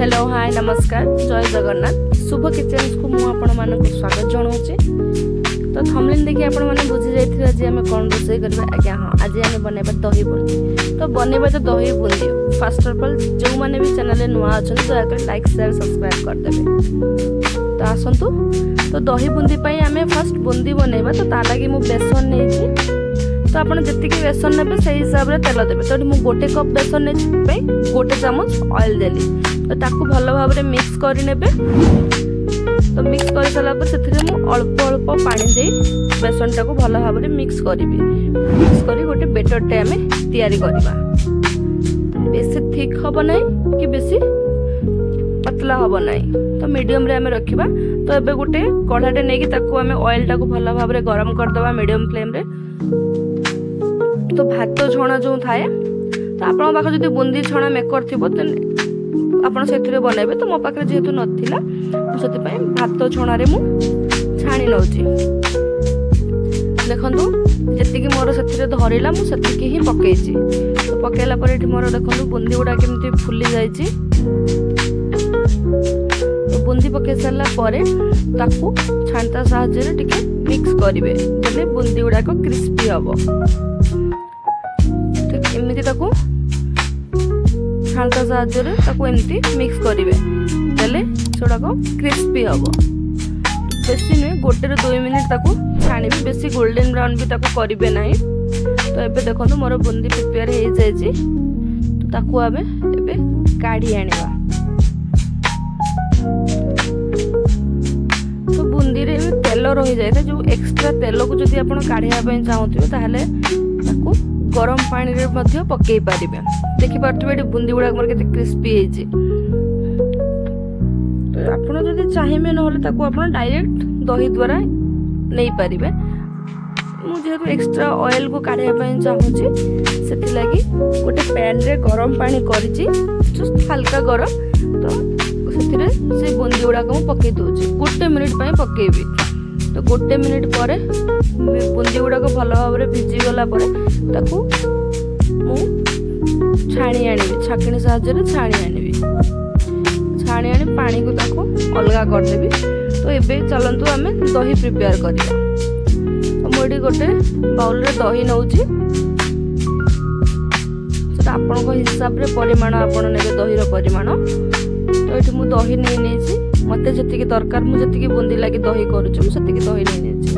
Hello, ହାଏ, ନମସ୍କାର, ଜୟ ଜଗନ୍ନାଥ। ଶୁଭ କିଚେନ୍ସକୁ ମୁଁ ଆପଣମାନଙ୍କୁ ସ୍ୱାଗତ ଜଣାଉଛି। ତ ଥମ୍ବନେଲ୍ ଦେଖି ଆପଣମାନେ ବୁଝି ଯାଇଥିବେ ଆଜି ଆମେ କ'ଣ ରୋଷେଇ କରିବା। ଆଜ୍ଞା ହଁ, ଆଜି ଆମେ ବନେଇବା ଦହି ବୁନ୍ଦି। ତ ବନେଇବା ତ ଦହି ବୁନ୍ଦି, ଫାର୍ଷ୍ଟ ଅଫ୍ ଅଲ୍ ଯେଉଁମାନେ ବି ଚ୍ୟାନେଲରେ ନୂଆ ଅଛନ୍ତି, ଦୟାକରି ଲାଇକ୍, ସେୟାର, ସବସ୍କ୍ରାଇବ୍ କରିଦେବେ। ତ ଆସନ୍ତୁ, ତ ଦହି ବୁନ୍ଦି ପାଇଁ ଆମେ ଫାର୍ଷ୍ଟ ବୁନ୍ଦି ବନେଇବା। ତ ତା ଲାଗି ମୁଁ ବେସନ ନେଇଛି। ତ ଆପଣ ଯେତିକି ବେସନ ନେବେ, ସେଇ ହିସାବରେ ତେଲ ଦେବେ। ତ ଏଠି ମୁଁ 1 କପ୍ ବେସନ ନେଇଛି ପାଇଁ 1 ଚାମଚ ଅଏଲ୍ ଦେଲି। ତ ତାକୁ ଭଲ ଭାବରେ ମିକ୍ସ କରିନେବେ। ତ ମିକ୍ସ କରିସାରିଲା ପରେ ସେଥିରେ ମୁଁ ଅଳ୍ପ ଅଳ୍ପ ପାଣି ଦେଇ ବେସନଟାକୁ ଭଲ ଭାବରେ ମିକ୍ସ କରିବି। ମିକ୍ସ କରି ଗୋଟେ ବେଟରଟେ ଆମେ ତିଆରି କରିବା। ବେଶୀ ଥିକ୍ ହେବ ନାହିଁ କି ବେଶୀ ପତଲା ହେବ ନାହିଁ, ତ ମିଡ଼ିୟମରେ ଆମେ ରଖିବା। ତ ଏବେ ଗୋଟେ କଢ଼ାଟେ ନେଇକି ତାକୁ ଆମେ ଅଏଲଟାକୁ ଭଲ ଭାବରେ ଗରମ କରିଦେବା ମିଡ଼ିୟମ ଫ୍ଲେମ୍ରେ। ତ ଭାତ ଛଣା ଯେଉଁ ଥାଏ, ତ ଆପଣଙ୍କ ପାଖରେ ଯଦି ବୁନ୍ଦି ଛଣା ମେକର ଥିବ, ଦେନ୍ ଆପଣ ସେଥିରେ ବନେଇବେ। ତ ମୋ ପାଖରେ ଯେହେତୁ ନଥିଲା, ମୁଁ ସେଥିପାଇଁ ଭାତ ଛଣାରେ ମୁଁ ଛାଣି ନେଉଛି। ଦେଖନ୍ତୁ, ଯେତିକି ମୋର ସେଥିରେ ଧରିଲା, ମୁଁ ସେତିକି ହିଁ ପକେଇଛି। ତ ପକେଇଲା ପରେ ଏଠି ମୋର ଦେଖନ୍ତୁ, ବୁନ୍ଦି ଗୁଡ଼ା କେମିତି ଫୁଲି ଯାଇଛି। ତ ବୁନ୍ଦି ପକେଇ ସାରିଲା ପରେ ତାକୁ ଛାନ୍ତା ସାହାଯ୍ୟରେ ଟିକେ ମିକ୍ସ କରିବେ, ଦେଲେ ବୁନ୍ଦି ଗୁଡ଼ାକ କ୍ରିସ୍ପି ହେବ। ଠିକ୍ ଏମିତି ତାକୁ ଛାନ୍ତା ସାହାଯ୍ୟରେ ତାକୁ ଏମିତି ମିକ୍ସ କରିବେ, ଦେଲେ ସେଗୁଡ଼ାକ କ୍ରିସ୍ପି ହେବ। ବେଶୀ ନୁହେଁ, 1ରୁ 2 ମିନିଟ୍ ତାକୁ ଛାଣିବେ। ବେଶୀ ଗୋଲ୍ଡେନ୍ ବ୍ରାଉନ୍ ବି ତାକୁ କରିବେ ନାହିଁ। ତ ଏବେ ଦେଖନ୍ତୁ, ମୋର ବୁନ୍ଦି ପ୍ରିପେୟାର ହେଇଯାଇଛି। ତ ତାକୁ ଆମେ ଏବେ କାଢ଼ି ଆଣିବା। ତ ବୁନ୍ଦିରେ ବି ତେଲ ରହିଯାଇଥାଏ। ଯେଉଁ ଏକ୍ସଟ୍ରା ତେଲକୁ ଯଦି ଆପଣ କାଢ଼ିବା ପାଇଁ ଚାହୁଁଥିବେ, ତାହେଲେ ତାକୁ ଗରମ ପାଣିରେ ମଧ୍ୟ ପକେଇ ପାରିବେ। ଦେଖିପାରୁଥିବେ, ଏଠି ବୁନ୍ଦି ଗୁଡ଼ାକ ମୋର କେତେ କ୍ରିସ୍ପି ହେଇଛି। ତ ଆପଣ ଯଦି ଚାହିଁବେ, ନହେଲେ ତାକୁ ଆପଣ ଡାଇରେକ୍ଟ ଦହି ଦ୍ୱାରା ନେଇପାରିବେ। ମୁଁ ଯେହେତୁ ଏକ୍ସଟ୍ରା ଅଏଲ୍କୁ କାଢ଼ିବା ପାଇଁ ଚାହୁଁଛି, ସେଥିଲାଗି ଗୋଟେ ପ୍ୟାନ୍ରେ ଗରମ ପାଣି କରିଛି, ଜଷ୍ଟ ହାଲକା ଗରମ। ତ ସେଥିରେ ସେ ବୁନ୍ଦି ଗୁଡ଼ାକ ମୁଁ ପକେଇ ଦେଉଛି। 1 ମିନିଟ୍ ପାଇଁ ପକେଇବି। ତ 1 ମିନିଟ୍ ପରେ ବୁନ୍ଦି ଗୁଡ଼ାକ ଭଲ ଭାବରେ ଭିଜିଗଲା ପରେ ତାକୁ ମୁଁ ଛାଣି ଆଣିବି। ଛାକିଣି ସାହାଯ୍ୟରେ ଛାଣି ଆଣିବି। ଛାଣି ଆଣି ପାଣିକୁ ତାକୁ ଅଲଗା କରିଦେବି। ତ ଏବେ ଚାଲନ୍ତୁ, ଆମେ ଦହି ପ୍ରିପେୟାର କରିବା। ତ ମୁଁ ଏଠି ଗୋଟେ ବାଉଲରେ ଦହି ନେଉଛି। ସେଟା ଆପଣଙ୍କ ହିସାବରେ ପରିମାଣ ଆପଣ ନେବେ, ଦହିର ପରିମାଣ। ତ ଏଠି ମୁଁ ଦହି ନେଇ ନେଇଛି। ମୋତେ ଯେତିକି ଦରକାର, ମୁଁ ଯେତିକି ବୁନ୍ଦି ଲାଗି ଦହି କରୁଛି, ମୁଁ ସେତିକି ଦହି ନେଇ ନେଇଛି।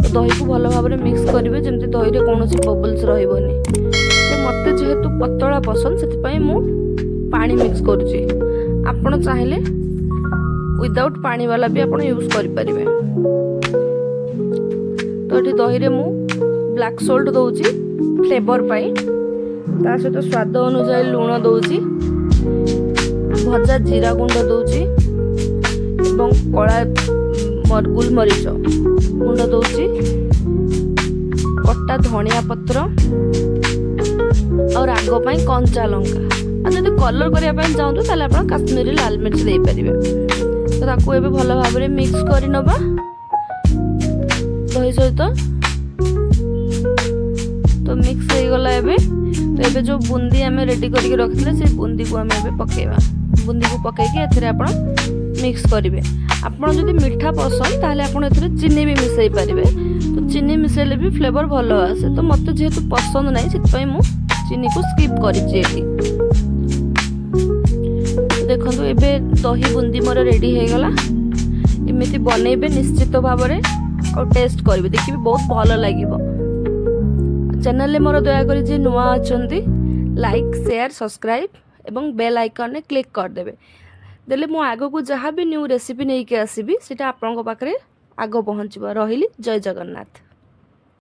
ତ ଦହିକୁ ଭଲ ଭାବରେ ମିକ୍ସ କରିବେ, ଯେମିତି ଦହିରେ କୌଣସି ବବଲ୍ସ ରହିବନି। ତ ମୋତେ ଯେହେତୁ ପତଳା ପସନ୍ଦ, ସେଥିପାଇଁ ମୁଁ ପାଣି ମିକ୍ସ କରୁଛି। ଆପଣ ଚାହିଁଲେ ୱିଦାଉଟ୍ ପାଣି ବାଲା ବି ଆପଣ ୟୁଜ୍ କରିପାରିବେ। ତ ଏଠି ଦହିରେ ମୁଁ ବ୍ଲାକ୍ ସଲ୍ଟ ଦେଉଛି ଫ୍ଲେଭର ପାଇଁ। ତା ସହିତ ସ୍ୱାଦ ଅନୁଯାୟୀ ଲୁଣ ଦେଉଛି, ଭଜା ଜିରା ଗୁଣ୍ଡ ଦେଉଛି ଏବଂ କଳା ଗୋଲମରିଚ ଗୁଣ୍ଡ ଦେଉଛି, କଟା ଧଣିଆ ପତ୍ର ଆଉ ରାଗ ପାଇଁ କଞ୍ଚା ଲଙ୍କା। ଆଉ ଯଦି କଲର୍ କରିବା ପାଇଁ ଚାହୁଁଛୁ, ତାହେଲେ ଆପଣ କାଶ୍ମୀରୀ ଲାଲ ମିର୍ଚ ଦେଇପାରିବେ। ତ ତାକୁ ଏବେ ଭଲ ଭାବରେ ମିକ୍ସ କରିନେବା ଦହି ସହିତ। ତ ମିକ୍ସ ହେଇଗଲା ଏବେ। ତ ଏବେ ଯେଉଁ ବୁନ୍ଦି ଆମେ ରେଡ଼ି କରିକି ରଖିଥିଲେ, ସେଇ ବୁନ୍ଦିକୁ ଆମେ ଏବେ ପକେଇବା। ବୁନ୍ଦିକୁ ପକେଇକି ଏଥିରେ ଆପଣ ମିକ୍ସ କରିବେ। ଆପଣ ଯଦି ମିଠା ପସନ୍ଦ, ତାହେଲେ ଆପଣ ଏଥିରେ ଚିନି ବି ମିଶାଇ ପାରିବେ। ତ ଚିନି ମିଶାଇଲେ ବି ଫ୍ଲେଭର ଭଲ ଆସେ। ତ ମୋତେ ଯେହେତୁ ପସନ୍ଦ ନାହିଁ, ସେଥିପାଇଁ ମୁଁ ଚିନିକୁ ସ୍କିପ୍ କରିଛି ଏଠି। ଦେଖନ୍ତୁ, ଏବେ ଦହି ବୁନ୍ଦି ମୋର ରେଡ଼ି ହେଇଗଲା। ଏମିତି ବନେଇବେ ନିଶ୍ଚିତ ଭାବରେ ଆଉ ଟେଷ୍ଟ କରିବେ, ଦେଖିବେ ବହୁତ ଭଲ ଲାଗିବ। ଚ୍ୟାନେଲରେ ମୋର ଦୟାକରି ଯିଏ ନୂଆ ଅଛନ୍ତି, ଲାଇକ୍, ସେୟାର, ସବସ୍କ୍ରାଇବ୍ ଏବଂ ବେଲ୍ ଆଇକନ୍ରେ କ୍ଲିକ୍ କରିଦେବେ। ଦେଲେ ମୁଁ ଆଗକୁ ଯାହା ବି ନ୍ୟୁ ରେସିପି ନେଇକି ଆସିବି, ସେଇଟା ଆପଣଙ୍କ ପାଖରେ ଆଗ ପହଞ୍ଚିବ। ରହିଲି, ଜୟ ଜଗନ୍ନାଥ।